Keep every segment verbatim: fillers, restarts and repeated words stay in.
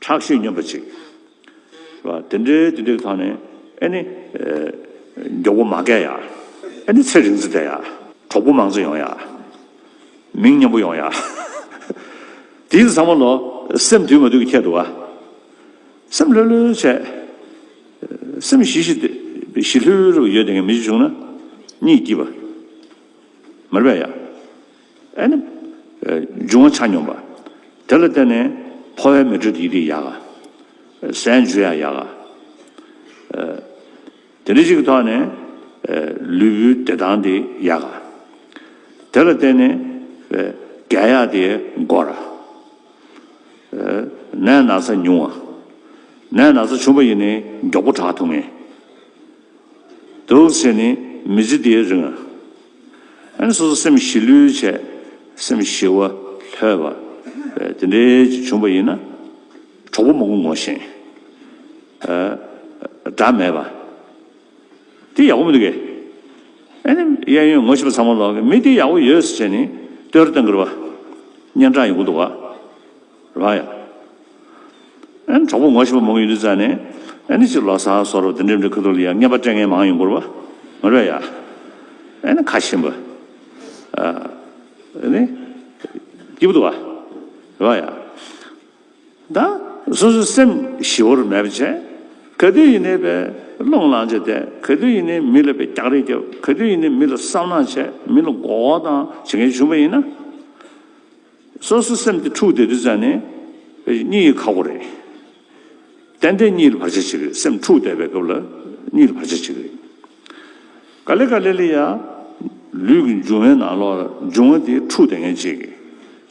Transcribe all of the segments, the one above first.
ཐག་ཤེས་སྙོམས་པ་ཅིག་རེད་བ། དེ་འདྲའི་དེ་འདྲའི་ཐོག་ནས་ཨེ་ནི་མགྱོགས་པོ་མ་བརྒལ་ཡ། ཨེ་ནི་ཚེ་རིང་ཙམ་བསྡད་ཡ། གྲོགས་པོ་མང་ཙམ་ཡོང་ཡ། མིང་མཉམ་པོ་ཡོང་ཡ། དེའི་ཚང་མ་ལོ་སེམས་དུས་མ་དུས་ཀྱི་ཁྱད་འདུག་བ། སེམས་ལྷོད་ལྷོད་བྱས། སེམས་ཞི་ཞི་ཞི་ལྷོད་ལྷོད་ཡོད་དེ་མི་ཞིག་བྱུང་ན་གཉིད་སྐྱིད་པ། མ་རེད་པས་ཡ། ཨ་ནི། འབྱུང་བ་ཆ་སྙོམས་པ། དེ་ལ་བརྟེན་ནས་འཕོ་བའི་མེ་དྲོད་དེ་ཡིད་དེ་ཡག་ག་ཟས་འཇུ་ཡ་ཡག་ག་དེ་འདྲ་ཞིག་གི་ཐོག་ནས་ལུས་པོའི་བདེ་ཐང་དེ་ཡག་ག་དེ་ལ་བརྟེན་ནས་རྒྱལ་ཡག་དེ་འགོར། ནད་ན་ཚ་ཉུང་བ། ནད་ན་ཚ་བྱུང་བ་ཡིན་ནའི་མགྱོགས་པོ་དྲག་ཐུབ་ངེས། འདུག་ཟེར་ནས་མི་ཚེ་འདིའི་རིང་། ཨ་ནི་སོ་སོ་སེམས་ཞི་ལྷོད་བྱས། སེམས་ཞི་བ་ལྷོད་པ། དེ་འདྲའི་ཅིག་བྱུང་བ་ཡིན་ན། གྲོགས་པོ་མང་པོ་ངོ་ཤེས། དགྲ་མེད་པ། དེ་ཡག་པོ་མི་འདུག་གས། ཨ་ནི་གཡས་གཡོན་ངོ་ཤེས་པ་ཚང་མ་ལོག་གི་མི་དེ་ཡག་པོ་ཡོད་ཟེར་ནས་བསྟོད་ར་གཏོང་གི་རེད་བ། སྙན་གྲགས་ཡོང་གི་འདུག་བ། རེད་བ་ཡ། ཨ་ནི་གྲོགས་པོ་ངོ་ཤེས་པ་མང་པོ་ཡོད་དུས་ཙང་ནས་ཨ་ནི་ཅིག་ལོ་གསར་བཟོ་འདྲ་དེ་འདྲའི་འདྲ་ཁ་ཐུག་ལ་ཡ་རྔན་པ་སྤྲད་མཁན་མང་ཡོང་གི་རེད་བ། མ་རེད་བ་ཡ། ཨ་ནི་ཁ་ཞིམ་པ། ཨ་ནི་སྐྱིད་པོ་འདུག་བ། རེད་བ་ཡ། ད་སོ་སོའི་སེམས་ཞི་བར་མེད་པ་བྱས། ག་དུས་ཡིན་ནའི་པའི་རླུང་ལངས་བྱས་ཏེ། ག་དུས་ཡིན་ནའི་མི་ལ་པའི་རྒྱག་རེས་རྒྱབ། ག་དུས་ཡིན་ནའི་མི་ལ་བསམ་ནག་བྱས། མི་ལ་མགོ་སྐོར་བཏང་བྱེད་མཁན་བྱུང་བ་ཡིན་ན། སོ་སོའི་སེམས་དེ་འཁྲུགས་བསྡད་དུས་ཙང་ནས་གཉིད་ཁག་པོ་རེད། ཏན་ཏན་གཉིད་ལ་བར་ཆད་བྱེད་ཀྱི་རེད། སེམས་འཁྲུགས་བསྡད་པའི་སྐབས་ལ་གཉིད་ལ་བར་ཆད་བྱེད་ཀྱི་རེད། ག་ལེ་ག་ལེ་ལ་ཡ། ལུས་ཀྱི་འབྱུང་བའི་ནང་ལོགས་ལ་འབྱུང་བ་དེ་འཁྲུགས་བསྡད་མཁན་ཅིག་གི་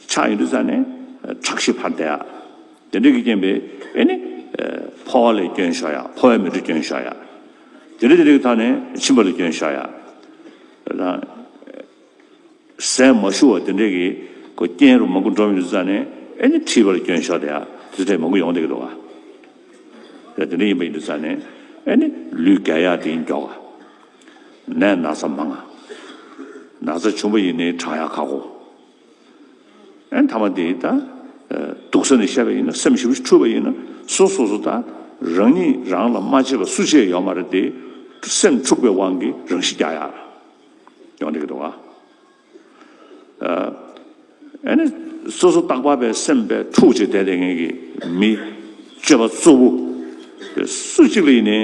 ཆགས་ཡོང་དུས་ཙང་ནས་ཁྲག་ཤེད་འཕར་བསྡད་ཡ། དེ་འདྲ་གི་རྐྱེན་པས་ཨེ་ནི། འཕོ་བ་ལ་སྐྱོན་ཤོར་ཡ། འཕོ་བའི་མེ་དྲོད་སྐྱོན་ཤོར་ཡ། དེ་འདྲ་དེ་འདྲ་གི་ཐོག་ནས་མཆིན་པ་ལ་སྐྱོན་ཤོར་ཡ། ཟས་མ་ཞུ་བ་དེ་འདྲས་ཀྱི་ཁོ་རྐྱེན་རུ་མང་པོ་འགྲོ་མི་འདུག་ཙང་ནས་ཨེ་ནི་མཁྲིས་པར་སྐྱོན་ཤོར་དེ་ཡ་དེ་འདྲས་མང་པོ་ཡོང་བསྡད་ཀྱི་འདུག་ག་དེ་འདྲས་ཡིན་པ་ཡིན་དུས་ཙང་ནས་ཨེ་ནི་ལུས་རྒྱགས་ཡག་དེ་མགྱོགས་ག་ནད་ན་ཚ་མང་ང་། ན་ཚ་བྱུང་བ་ཡིན་ནའི་དྲག་ཡག་ཁག་གོ་ཨེ་ཐ་མ་དེ་ད། སྡུག་ས་ནས་བཤད་པ་ཡིན་ན་སེམས་ཞིབ་འཁྲུགས་པ་ཡིན་ན་སོ་སོ་སོ་ད་རང་ཉིད་རང་ལ་མ་བྱས་པ་སུ་བྱས་ཡོད་མ་རེད་དེ། སེམས་འཁྲུགས་པའི་དབང་གིས་རང་ཤི་རྒྱག་ཡག་ཡོང་བསྡད་ཀྱི་འདུག་ག་ཨ་ནི་སོ་སོ་རྟག་པར་པའི་སེམས་པའི་འཁྲུག་ཅིག་བསྡད་བསྡད་མཁན་གྱི་མི་སྤྱོད་པ་གཙོ་བོ་སུ་གཅིག་ལ་ཡིན་ནའི་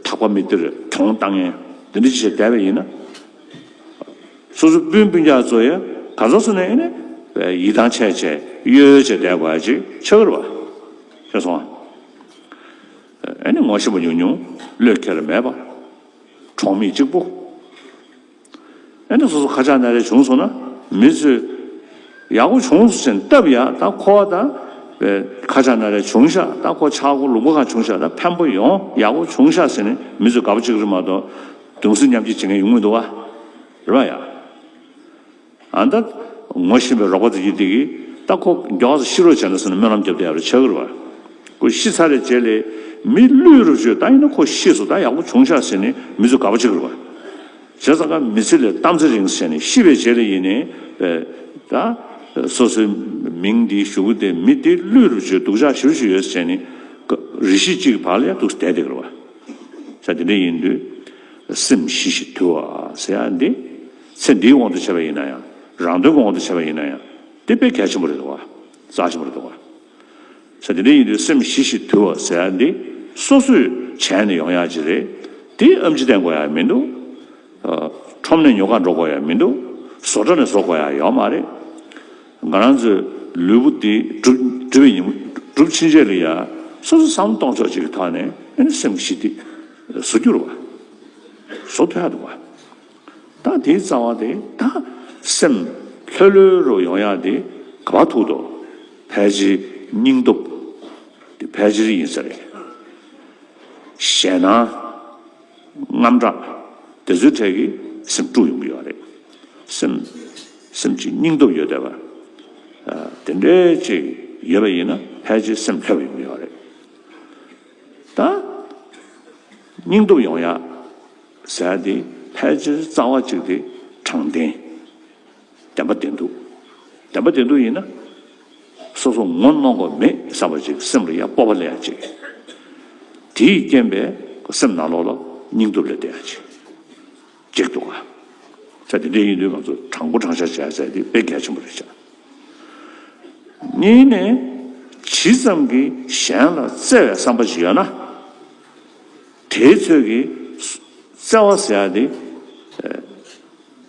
ཐག་པ་མི་སྟེར་གྱོང་བཏང་མཁན་འདི་འདྲ་ཅིག་བྱས་བསྡད་པ་ཡིན་ན། སོ་སོ་སྤུན་སྤུན་ཀྱག་ཚོ་ཡང་ག་ཚོད་སོང་ནས་ཡིན་ནའི་ཡིད་ཐང་ཆད་བྱས་གཡོལ་བྱས་བསྡད་དགོས་ཡ་ཅིག་ཆགས་ཀྱི་རེད་བ། ཤེས་སོང་ཨ། ཨ་ནི་ངོ་ཤེས་པ་ཉུང་ཉུང་བློས་འཁེལ་མེད་པ། གྲོགས་མེད་གཅིག་པུ། ཨ་ནི་སོ་སོ་ཁ་ཆག་སྣ་རལ་བྱུང་སོང་ན་མི་ཚོས་ཡག་པོ་བྱུང་སོང་ཟེར་ནས་སྟབས་ཡག་ད་ཁོ་ད་ཁ་ཆག་སྣ་རལ་བྱུང་ཤག་ད་ཁོ་ཆག་སྒོ་ལུང་པ་གང་བྱུང་ཤག་ད་ཕན་པོ་ཡོང་ཡག་པོ་བྱུང་ཤག་ཟེར་ནས་མི་ཚོས་དགའ་པོ་བྱེད་ཀྱི་རེད་མ་གཏོགས་གདུང་སེམས་མཉམ་སྐྱེད་བྱེད་མཁན་ཡོང་གི་མི་འདུག་བ། རེད་བ་ཡ། ཨ་ད་ངོ་ཤེས་པའི་རོགས་པ་དེ་གྱིས་དེ་གིས་ད་ཁོ་མགྱོགས་སེ་ཤི་རོགས་བྱས་ན་ཟེར་ནས་སྨོན་ལམ་རྒྱབ་བསྡད་ཡ་རེད་ཆགས་ཀྱི་རེད་བ། ཁོ་ཤི་ཚར་བའི་རྗེས་ལ་མི་བསླུས་རུ་བཅོས་ད་ཡིན་ན་ཁོ་ཤི་སོང་ད་ཡག་པོ་བྱུང་ཤག་ཟེར་ནས་མི་ཚོས་དགའ་པོ་བྱེད་ཀྱི་རེད་བ། བྱས་ཙང་ཀ་མི་ཚེ་ལས་གཏམ་ཚེ་རིང་ཟེར་ནས་ཤི་བའི་རྗེས་ལ་ཡིན་ནའི་པས་ད་སོ་སོའི་མིང་འདི་ཞུ་གི་དེ་མི་དེ་བསླུས་རུ་བཅོས་སྡུག་ཅག་ཞེ་པོ་ཞིག་ཡོད་ཟེར་ནས་རེ་ཞིག་གཅིག་གི་བར་ལ་ཡང་འདུག་སེ་བསྡད་བསྡད་ཀྱི་རེད་བ། ས་དེ་འདྲ་ཡིན་དུས་སེམས་ཞི་ཞིང་དུལ་བ་ཟེར་ཡ་འདི་ཚེ་འདིའི་དབང་དུ་བྱས་པ་ཡིན་ན་ཡང་རང་དོན་གྱི་དབང་དུ་བྱས་པ་ཡིན་ན་ཡང་དེ་དཔེ་གལ་ཆེན་པོ་རེད་འདུག་བ། རྩ་ཆེན་པོ་རེད་འདུག་བ། ས་དེ་འདྲ་ཡིན་དུས་སེམས་ཞི་ཞིང་དུལ་བ་ཟེར་ཡ་འདི་སོ་སོས་བྱས་ནས་ཡོང་ཡ་ཅིག་རེད། དེ་ཨེམ་ཆི་བསྟེན་དགོས་ཡ་མི་འདུག་ཁྲོམ་ནས་ཉོ་གར་འགྲོ་དགོས་ཡ་མི་འདུག་བཟོ་གྲྭ་ནས་བཟོ་དགོས་ཡ་ཡོད་མ་རེད། ང་རང་ཚོའི་ལུས་པོ་འདི་གྲུབ་གྲུབ་པའི་ཉིན་གྲུབ་ཕྱིན་ཆད་ལ་ཡ་སོ་སོ་བསམ་བློ་གཏོང་ཕྱོགས་ཅིག་གི་ཐོག་ནས་ཨ་ནི་སེམས་ཞི་བདེ་བཟོ་རྒྱུ་རེད་བ། བཟོ་ཐུབ་ཡ་འདུག་བ། ད་དེའི་རྩ་བ་དེ་ད་སེམས་ལྷོད་ལྷོད་རུ་ཡོང་ཡ་དེ་ག་པར་ཐུག་འདུག་ཕལ་ཆེར་སྙིང་སྟོབས་དེ་ཕལ་ཆེར་ཡིན་ས་རེད། ཞེད་སྣང་། དངངས་སྐྲག་དེ་ཚོའི་གྲས་ཀྱིས་སེམས་དཀྲུག་ཡོང་གི་ཡོད་རེད། སེམས་སེམས་ཀྱི་སྙིང་སྟོབས་ཡོད་བསྡད་པ། ཨ་དེ་འདྲའི་ཅིག་ཡོད་པ་ཡིན་ན་ཕལ་ཆེར་སེམས་ལྷོད་པ་ཡོང་གི་ཡོད་རེད། ད་སྙིང་སྟོབས་ཡོང་ཡ་ཟེར་ཡ་དེ་ཕལ་ཆེར་རྩ་བ་གཅིག་དེ་དྲང་བདེན། བདེན་པ་བདེན་ཐུག་བདེན་པ་བདེན་ཐུག་ཡིན་ན། སོ་སོ་ངོ་གནོང་དགོས་མེད་བསམ་པ་ཅིག་སེམས་ལ་ཡ་སྤོབས་པ་སླེབས་ཡ་ཅིག་དེའི་རྐྱེན་པས་སེམས་ནང་ལོགས་ལ་སྙིང་སྟོབས་སླེབས་བསྡད་ཡ་ཅིག་ཅིག་འདུག་ག་ས་དེ་འདྲ་ཡིན་དུས་ང་ཚོ་དྲང་པོ་དྲང་བཞག་བྱས་ཟེར་དེ་དཔེ་གལ་ཆེན་པོ་རེད་ཤག་གཉིས་ནས་ཇི་ཙམ་གྱིས་གཞན་ལ་བརྩེ་བའི་བསམ་པ་ཞིག་ཡོད་ན། དེའི་ཚོད་ཀྱིས་བརྩེ་བ་ཟེར་ཡ་དེ་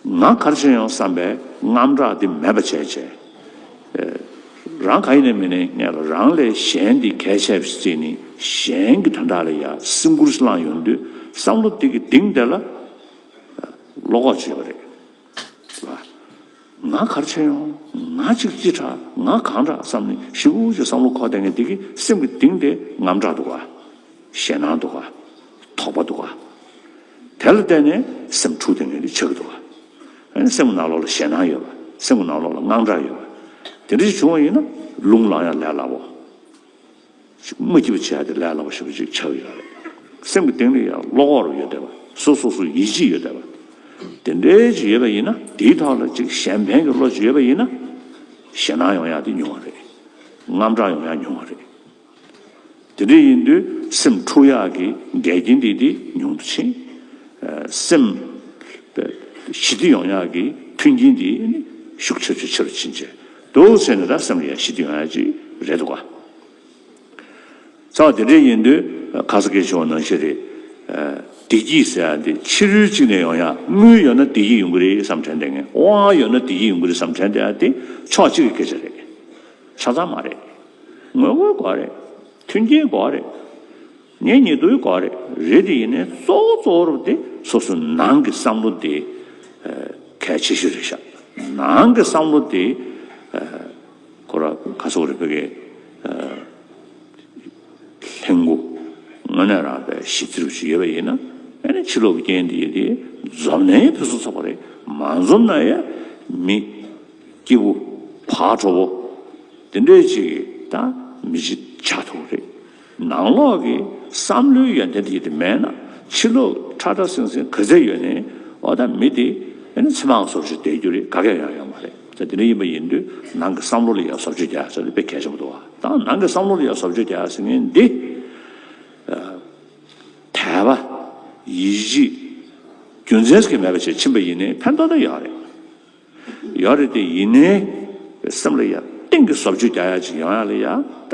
ང་ག་རེ་བྱས་ཡོང་བསམ་པའི་དངངས་སྐྲག་དེ་མེད་པ་བྱས་བྱས། རང་ག་ཡིན་ནའི་མིན་ནའི་ངས་ལ་རང་ལས་གཞན་དེ་གལ་ཆེ་བ་ཞིག་བརྩིས་ནས་གཞན་གྱི་དོན་དག་ལ་ཡ་སེམས་ཁུར་བླངས་ཡོང་དུས་བསམ་བློ་དེ་གི་གཏིང་དེ་ལ་བློ་ཁོག་ཅིག་ཡོད་པ་རེད། ང་ག་རེ་བྱས་ཡོང་། ང་ཅིག་ཅི་དྲག་ང་གང་དྲག་བསམ་ནས་ཞེ་པོ་ཅིག་བསམ་བློ་འཁོར་བསྡད་མཁན་དེ་གི་སེམས་ཀྱི་གཏིང་དེ་དངངས་སྐྲག་འདུག་ག་ཞེད་སྣང་འདུག་ག་དོགས་པ་འདུག་ག་དེ་ལ་བརྟེན་ནས་སེམས་འཁྲུག་བསྡད་མཁན་དེ་ཆགས་ཀྱི་འདུག་ག་ཨ་ནི་སེམས་ཀྱི་ནང་ལོགས་ལ་ཞེད་སྣང་ཡོད་པ། སེམས་ཀྱི་ནང་ལོགས་ལ་དངངས་སྐྲག་ཡོད་པ། དེ་འདྲ་ཞིག་བྱུང་བ་ཡིན་ན་རླུང་ལངས་ཡ་ལས་སླ་པོ། ཅིག་མ་སྐྱིད་པ་བྱེད་ཡ་དེ་ལས་སླ་པོ་ཞེ་པོ་ཅིག་ཆགས་ཡོད་རེད། སེམས་ཀྱི་གཏིང་ལ་ཡང་བློ་ཁོག་རུ་ཡོད་བསྡད་པ། སོ་སོ་སོ་ཡིད་ཆེས་ཡོད་བསྡད་པ། དེ་འདྲའི་ཅིག་ཡོད་པ་ཡིན་ན། དེའི་ཐོག་ལ་ཅིག་གཞན་ཕན་གྱི་བློ་ཅིག་ཡོད་པ་ཡིན་ན། ཞེད་སྣང་ཡོང་ཡ་དེ་ཉུང་བ་རེད། དངངས་སྐྲག་ཡོང་ཡ་ཉུང་བ་རེད། དེ་འདྲ་ཡིན་དུས་སེམས་འཁྲུག་ཡག་གི་འགལ་རྐྱེན་དེ་དེ་ཉུང་དུ་ཕྱིན། སེམས་ཞི་བདེ་ཡོང་ཡག་གི་མཐུན་རྐྱེན་དེ་ནི་ཤུགས་ཆེ་ཆེ་ཆེ་རུ་ཕྱིན་བྱས། འདུག་བྱས་ནས་ད་སེམས་ལ་ཡང་ཞི་བདེ་ཡོང་ཡག་ཅིག་རེད་འདུག་ག་རྩ་བ་དེ་འདྲ་ཡིན་དུས་ཁ་ས་སྐད་ཆེ་བ་ནང་བཞིན་རེད། བདེ་སྐྱིད་ཟེར་ཡག་འདི་ཕྱི་རོལ་གཅིག་ནས་ཡོང་ཡག་དངུལ་ཡོད་ན་བདེ་སྐྱིད་ཡོང་གི་རེད་བསམ་དྲན་བསྡད་མཁན། དབང་ཡོད་ན་བདེ་སྐྱིད་ཡོང་གི་རེད་བསམ་དྲན་བསྡད་ཡག་དེ་ཕྱོགས་གཅིག་གི་སྐད་ཆ་རེད། ཆ་ཚང་མ་རེད། ངོ་རྒོལ་དགོས་རེད། མཐུན་རྐྱེན་དགོས་རེད། ངའི་ཉེ་དུའི་དགོས་རེད། རེད་དེ་ཡིན་ནའི་གཙོ་བོ་གཙོ་བོ་རུ་དེ་སོ་སོའི་ནང་གི་བསམ་བློ་དེ་གལ་ཆེ་ཤོས་རེད་ཤག་ནང་གི་བསམ་བློ་དེ་ཁོ་ར་ག་སོགས་རེད། ཕ་གི་ལྷན་སྐུ་དངོས་གནས་རང་དཔེ་ཞི་བདེ་རུ་ཞིག་ཡོད་པ་ཡིན་ན། ཨ་ནི་ཕྱི་ལོགས་ཀྱི་རྐྱེན་དེ་ཡིན་དེ་འཛོམས་ནས་ཕུན་སུམ་ཚོགས་པ་རེད། མ་འཛོམས་ན་ཡ་མི་སྐྱིད་པོ་བག་དྲོ་པོ་དེ་འདྲའི་ཅིག་ད་མི་གཅིག་ཆགས་ཐུབ་རེད། ནང་ལོགས་ཀྱི་བསམ་བློའི་ཡོན་ཏན་དེ་དེ་མེད་ན་ཕྱི་ལོགས་ཁྲ་ཁྲ་སིང་སིང་ག་ཚད་ཡོད་ནའི་འོ་ད་མི་དེ་ཨ་ནི་ཚེ་མང་བཟོ་བཅོས་བསྡད་རྒྱུ་རེད། ག་གེ་ཡང་ཡོད་མ་རེད། ད་དེ་འདྲ་ཡིན་པ་ཡིན་དུས་ནང་གི་བསམ་བློ་ལ་ཡང་བཟོ་བཅོས་རྒྱག་ཟེར་དེ་དཔེ་གལ་ཆེན་པོ་འདུག་བ། ད་ནང་གི་བསམ་བློ་ལ་ཡང་བཟོ་བཅོས་རྒྱག་ཟེར་མཁན་འདི་དད་པ་ཡིད་ཆེས་རྒྱུ་མཚན་ཞིག་མེད་པ་བྱས་ཕྱིན་པ་ཡིན་ནའི་ཕན་ཐོགས་ད་ཡོད་རེད། ཡོད་རེད་དེ་ཡིན་ནའི་སེམས་ལ་ཡ་གཏིང་གི་བཟོ་བཅོས་རྒྱག་ཡ་ཅིག་ཡོང་ཡ་ལ་ཡ་ད་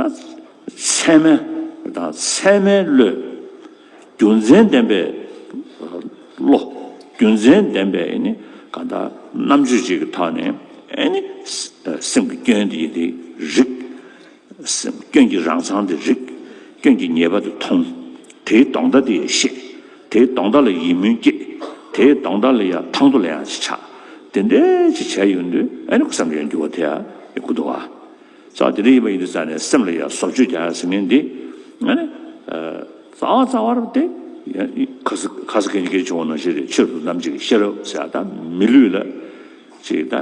ཚད་མའི་དང་ཚད་མའི་བློས་རྒྱུ་མཚན་ལྡན་པའི་བློ། རྒྱུ་མཚན་ལྡན་པའི་ཨ་ནི་གང་ལྟར་རྣམ་དཔྱོད་ཅིག་གི་ཐོག་ནས་ཨ་ནི་སེམས་ཀྱི་སྐྱོན་དེ་ཡི་དེ་རིག་སེམས་སྐྱོན་གྱི་རང་མཚང་དེ་རིག་སྐྱོན་གྱི་ཉེས་པ་དེ་མཐོང་། དེའི་དོན་དག་དེ་ཡང་ཤེས། དེའི་དོན་དག་ལ་ཡིད་སྨོན་སྐྱེས། དེའི་དོན་དག་ལ་ཡང་ཐང་དུ་ལེན་ཡང་ཅིག་ཆགས། དེ་འདྲའི་ཅིག་བྱས་ཡོང་དུས་ཨ་ནི་ཁུ་བསམ་ཡང་འགྱུར་བ་དེ་ཡང་ཡོང་གི་འདུག་བ། ས་དེ་འདྲ་ཡིན་པ་ཡིན་དུས་ཙང་ནས་སེམས་ལ་ཡང་བཟོ་བཅོས་རྒྱག་ཡ་ཟེར་མཁན་འདི་ཨ་ནི་རྩ་བ་རྩ་བ་རུ་དེ་ཁ་ས་ཁ་ས་སྐད་ཆེན་གྱི་བྱུང་བ་ནང་བཞིན་རེད། ཆོས་སུ་རྣམ་འབྱེད་ཀྱི་ཤེས་རབ་ཟེར་ཡ་ད་མི་ལུས་ལ། ཅིག་ད་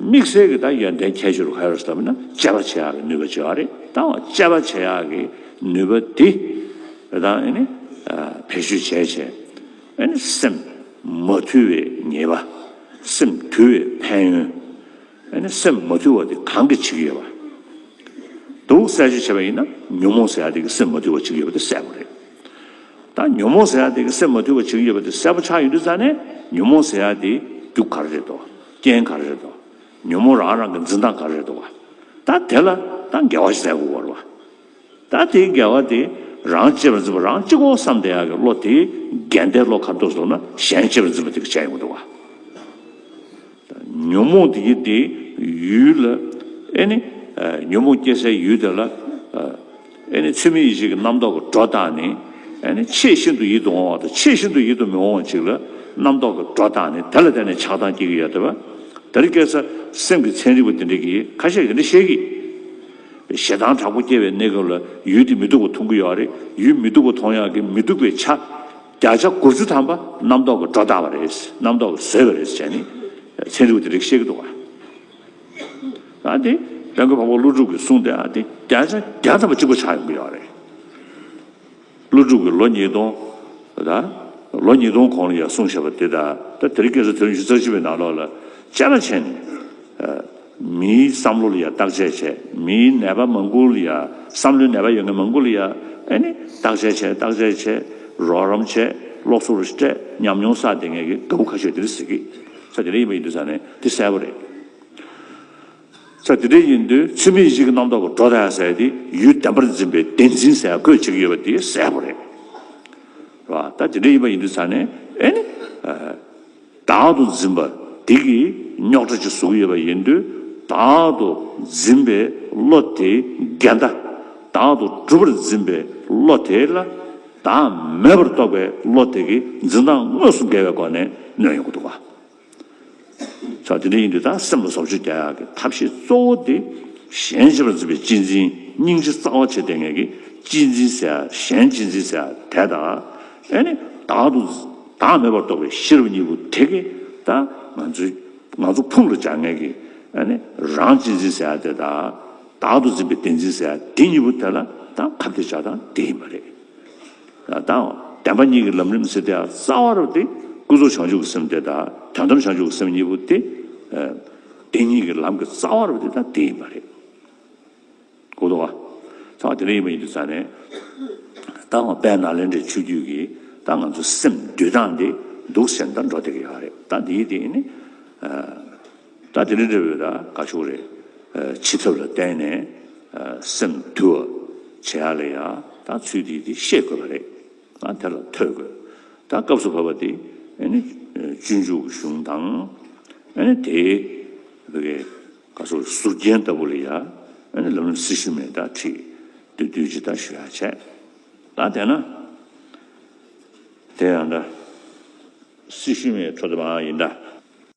དམིགས་བསལ་གྱི་ད་ཡོན་ཏན་ཁྱད་ཆོས་རུ་ག་རེ་ཟེར་བ་ན་དཔྱད་པ་བྱེད་ཡག་གི་ནུས་པ་ཅིག་ཡོད་རེད། ད་དཔྱད་པ་བྱེད་ཡག་གི་ནུས་པ་དེ་ད་ཨ་ནི་བེད་སྤྱོད་བྱས་བྱས་ཨ་ནི་སེམས་མ་དུལ་བའི་ཉེས་པ། སེམས་དུལ་བའི་ཕན་ཡོན། ཨ་ནི་སེམས་མ་དུལ་བ་དེ་གང་གིས་བྱེད་ཀྱི་ཡོད་པ། འདུག་གསལ་བརྗོད་བྱས་པ་ཡིན་ན་ཉོན་མོངས་ཟེར་ཡག་དེ་གིས་སེམས་མ་དུལ་བ་བྱེད་ཀྱི་ཡོད་པ་དེ་གསལ་པོ་རེད། ད་ཉོན་མོངས་ཟེར་ཡག་དེ་གིས་སེམས་མ་དུལ་བ་བྱེད་ཀྱི་ཡོད་པ་དེ་གསལ་པོ་ཆགས་ཡོང་དུས་ཙང་ནས་ཉོན་མོངས་ཟེར་ཡག་དེ་རྒྱུ་ག་རེ་རེད་དོ། རྐྱེན་ག་རེ་རེད་དོ། ཉོན་མོངས་རང་རང་གི་འཛིན་སྟངས་ག་རེ་རེད་དོ། ད་དེ་ལ་ད་འགལ་བ་ཞིག་བཙལ་དགོས་པ་རེད་བ། ད་དེའི་འགལ་བ་དེ་རང་གཅེས་པར་འཛིན་པ་རང་གཅིག་པོ་བསམ་བསྡད་ཡག་གི་བློ་དེའི་འགལ་ཟླའི་བློ་ག་རེ་འདུག་ཟེར་ན་གཞན་གཅེས་པར་འཛིན་པ་དེ་གིས་བྱས་ཡོང་གི་འདུག་བ། ཉོན་མོངས་དེ་ཡི་དེ་ཡུལ་ལ་ཨེ་ནི་ཉོན་མོངས་སྐྱེ་སའི་ཡུལ་དེ་ལ་ཨེ་ནི་ཚད་མེད་ཡེ་ཤེས་ཀྱི་རྣམ་རྟོག་གི་སྒྲོ་བཏགས་ནས་ཨེ་ནི་ཆེས་ཤིན་ཏུ་ཡིད་དུ་འོང་བ་དང་ཆེས་ཤིན་ཏུ་ཡིད་དུ་མི་འོང་བ་ཅིག་ལ་རྣམ་རྟོག་གི་སྒྲོ་བཏགས་ནས་དེ་ལ་བརྟེན་ནས་ཆགས་སྡང་སྐྱེ་གི་ཡོད་དེ་བ། དེ་རིང་ཁ་སང་སེམས་ཀྱི་ཚན་རིག་པ་དེ་འདྲ་གིས་ཁ་ཤས་དེ་འདྲ་བཤད་གི། ཞེ་སྡང་དྲག་པོ་སྐྱེ་བའི་གནས་སྐབས་ལ་ཡུལ་དེ་མི་སྡུག་པ་མཐོང་གི་ཡོད་རེད། ཡུལ་མི་སྡུག་པ་མཐོང་ཡག་གི་མི་སྡུག་པའི་ཆ་བརྒྱ་ཆ་དགུ་བཅུ་ཐམ་པ་རྣམ་རྟོག་གིས་སྒྲོ་བཏགས་པ་རེད། རྣམ་རྟོག་གིས་བཟོས་པ་རེད་ཟེར་ནས་ཚན་རིག་པ་དེ་རིགས་བཤད་ཀྱི་འདུག་བ། ཨ་དེ་དཔལ་མགོན་འཕགས་པ་ཀླུ་སྒྲུབ་ཀྱི་གསུང་དེ་ཨ་དེ་བརྒྱ་ཆ་བརྒྱ་ཐམ་པ་གཅིག་པ་ཆགས་ཡོང་གི་ཡོད་རེད། ཀླུ་སྒྲུབ་ཀྱིས་ལོ་ཉིས་སྟོང་། ད་ལོ་ཉིས་སྟོང་གོང་ལ་ཡང་གསུངས་བཞག་པ་དེ་དང་ད་དེ་རིང་ཁ་སང་དུས་རབས་ཉི་ཤུ་རྩ་གཅིག་པའི་ནང་ལོགས་ལ་བཅའ་ར་བྱས་ནས་ མིའི་བསམ་བློ་ལ་ཡ་བརྟག་དཔྱད་བྱས། མིའི་ནད་པ་མང་པོ་ལ་ཡ། བསམ་བློའི་ནད་པ་ཡོད་མཁན་མང་པོ་ལ་ཡ། ཨེ་ནི་བརྟག་དཔྱད་བྱས། བརྟག་དཔྱད་བྱས། རོགས་རམ་བྱས། སློབ་གསོ་རུ་སྤྲད། ཉམས་མྱོང་བསགས་བསྡད་མཁན་གྱི་དགའ་བོ་ཁ་ཤས་དེ་འདྲ་ཟེར་གི། ས་དེ་འདྲ་ཡིན་པ་ཡིན་དུས་ས་ནས་དེ་གསལ་པོ་རེད། ས་དེ་འདྲ་ཡིན་དུས་ཚུལ་མིན་ཡིད་བྱེད་ཀྱི་རྣམ་རྟོག་གི་སྒྲོ་བཏགས་ཟེར་དེ་ཡུལ་བདེན་པར་འཛིན་པའི་བདེན་འཛིན་ཟེར་བཀོད་བྱེད་ཀྱི་ཡོད་པ་དེ་གསལ་པོ་རེད། རེད་བ། ད་དེ་འདྲ་ཡིན་པ་ཡིན་དུས་ས་ནས་ཨེ་ནི། བདག་ཏུ་འཛིན་པ་དེ་གིས་རྙོག་དྲ་ཅིག་བཟོ་གི་ཡོད་པ་ཡིན་དུས། བདག་ཏུ་འཛིན་པའི་བློ་དེའི་འགལ་ཟླ། བདག་ཏུ་གྲུབ་པར་འཛིན་པའི་བློ་དེ་ལ། བདག་མེད་པར་རྟོགས་པའི་བློ་དེ་གི་འཛིན་སྟངས་དངོས་སུ་འགལ་བའི་སྒོ་ནས་གནོད་ཡོང་གི་འདུག་བ། ས་དེ་འདྲ་ཡིན་དུས་ད་སེམས་ལ་བཟོ་བཅོས་རྒྱག་ཡག་གི་ཐབས་ཤེས་གཙོ་བོ་དེ། གཞན་གཅེས་པར་འཛིན་པའི་གཅེས་འཛིན། སྙིང་རྗེ་རྩ་བ་བྱས་བསྡད་མཁན་གྱི་གཅེས་འཛིན་ཟེར་ཡ། གཞན་གཅེས་འཛིན་ཟེར་ཡ་དེ་དང་། ཨེ་ནི་བདག་ཏུ། བདག་མེད་པར་རྟོགས་པའི་ཤེས་རབ་གཉིས་པོ་དེ་གིས་ད་ང་ཚོའི། ང་ཚོ་ཕུང་ལ་སྦྱར་མཁན་གྱི། ཨེ་ནི་རང་གཅེས་འཛིན་ཟེར་ཡ་དེ་དང་། བདག་ཏུ་འཛིན་པའི་བདེན་འཛིན་ཟེར་ཡ་དེ་གཉིས་པོ་དེ་ལ་ད་ཁ་གཏད་བྱ་སྟངས་དེ་ཡིན་པ་རེད། ད་བདེན་པ་གཉིས་ཀྱི་ལམ་རིམ་ཟེར་དེ་རྩ་བ་རུ་དེ་ཀུན་རྫོབ་བྱང་ཆུབ་ཀྱི་སེམས་དེ་དང་དོན་དམ་བྱང་ཆུབ་ཀྱི་སེམས་གཉིས་པོ་དེ། ཨ། དེ་གཉིས་ཀྱི་ལམ་གྱི་རྩ་བ་རུ་དེ་ད་དེ་ཡིན་པ་རེད། གོ་འདུག་བ། རྩ་བ་དེ་འདྲ་ཡིན་པ་ཡིན་དུས་ཙང་ནས། ད་ང་དཔལ་ནཱ་ལེནྡྲའི་ཆོས་བརྒྱུད་ཀྱི་ད་ང་ཚོ་སེམས་འདུལ་སྟངས་དེ་འདུག་ཟེར་ད་འགྲོ་བསྡད་ཀྱི་ཡོད་རེད། ད་དེའི་དེ་ནི། ཨ། ད་དེ་འདྲ་འདྲ་བོའི་ད་ག་ཆོག་རེད། ཨ། བྱེད་ཐབས་ལ་བརྟེན་ནས། ཨ། སེམས་དུལ་བ་བྱེད་ཡ་ལ་ཡ་ད་ཚུལ་དེ་དེ་ཤེས་དགོས་པ་རེད། ཨ། དེ་ལ་ཐོས་དགོས། ད་སྐབས་སུ་བབ་པ་དེ་ཨ་ནི་སྤྱོད་འཇུག་གི་གཞུང་དང་། ཨ་ནི་དེའི་བོད་ཀྱི་ག་སོགས་ཟུར་རྒྱན་ལྟ་བུ་ལ་ཡ། ཨ་ནི་ལམ་རིམ་སྲི་ཞུ་མེད་ད་ཁྲིད་དེ་བསྡུས་ཅི་ད་ཞུ་ཡ་བྱས། ད་དེ་ན་དེ་ཡང་ད་སྲི་ཞུ་མེད་འཕྲོ་དེ་མ་ཡིན་ད།